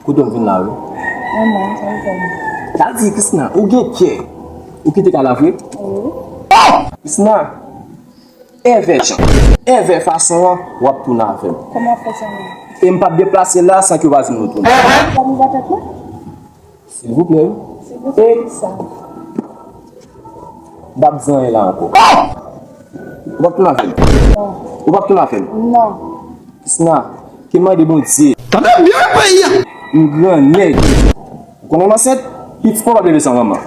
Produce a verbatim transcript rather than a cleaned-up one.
Kote w vin la, wi? Manman, sa w fè m? Sa di, Krisna, ou gen kè. Ou kite kay la vre? Wi. Krisna, envè jan, envè fason an, w ap tounen avè m. Kòman w fè sa menm? E m p ap deplase la san ke w pa di m retounen. Sa nou va tèt la? Silvouplè, wi. Silvouplè, sa. M p ap di anyen la ankò. Ou p ap tounen avè m. Non. Ou p ap tounen avè m. Non. Krisna, ke mande Bondye. Tande byen peyi a. M gran nèg. Ou konnen m ansent? Pitit pa w p ap leve san manman.